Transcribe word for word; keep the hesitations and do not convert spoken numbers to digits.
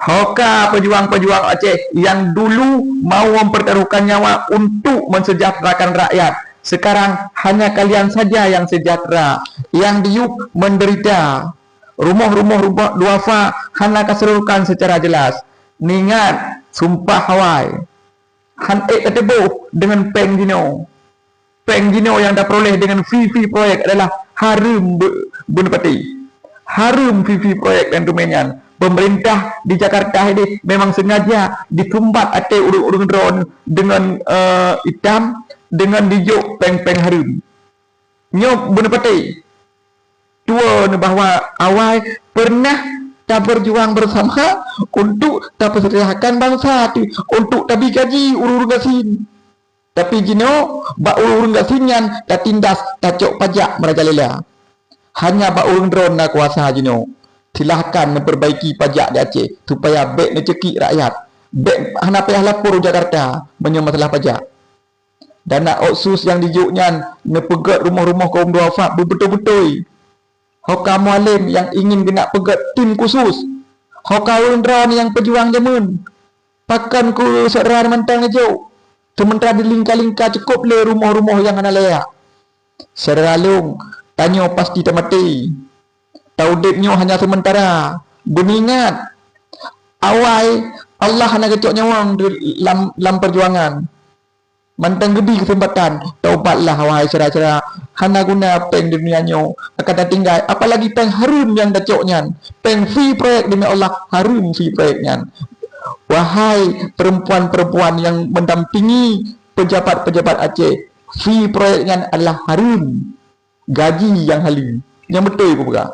Hoka pejuang-pejuang Aceh yang dulu mau mempertaruhkan nyawa untuk mensejahterakan rakyat, sekarang hanya kalian saja yang sejahtera, yang diyueb menderita. Rumoh-rumoh duafa hana kaseluruhkan secara jelas. Ningat, sumpah awai. Han ék kateuboh deungon péng jinoe. Péng jinoe nyang tapeuroleh deungon fee-fee proyek adalah hareuem beu-, beuneupati. Hareuem fee-fee proyek dan teumé nyan. Pemerintah di Jakarta ini memang sengaja disumbat até ureuëng-ureuëng droe deungon, eh, itam, deungon dijok péng-péng hareuem. Nyoe beuneupati. Tuwoe bahwa awai pernah taberjuang bersama untuk tapeuseujahterakan bansa tu, untuk tabi gaji ureuëng-ureuëng gasien. Tapi jinoe bak ureuëng-ureuëng gasien nyan tatindas, tacok pajak merajalela. Hanya bak ureuëng droe na kuasa jinoe. Silahkan neupeurbaiki pajak di Aceh supaya bék neucekik rakyat. Bék hana payah lapor u Jakarta meunyoe masalah pajak. Dana otsus nyang dijok nyan neupeugét rumoh-rumoh kaum duafa beubeutôi-beutôi. Hoka mualem nyang ingin geunak peugét tim khusus. Hoka ureuëng droe nyang peujuang jameun. Pakon keu syedara mantong neujok, seumeuntara di lingka-lingka cukôp lé rumoh-rumoh nyang hana layak. Syedara lôn, tanyoe pasti tamaté. Taudeb nyoe hanya seumeuntara. Beuingat, awai Allah hana geucok nyawöng lam, lam peujuangan. Mantong geubri keuseumpatan, taubatlah, wahai syedara-syedara. Hana guna péng di dunia nyoe akan tatinggai, apalagi péng hareuem nyang tacok nyan. Péng fee proyek demi Allah, hareuem fee proyek nyan. Wahai perempuan-perempuan yang mendampingi pejabat-pejabat Aceh, fee proyek nyan adalah hareuem, gaji nyang haleue. Nyang beutôi kupeugah.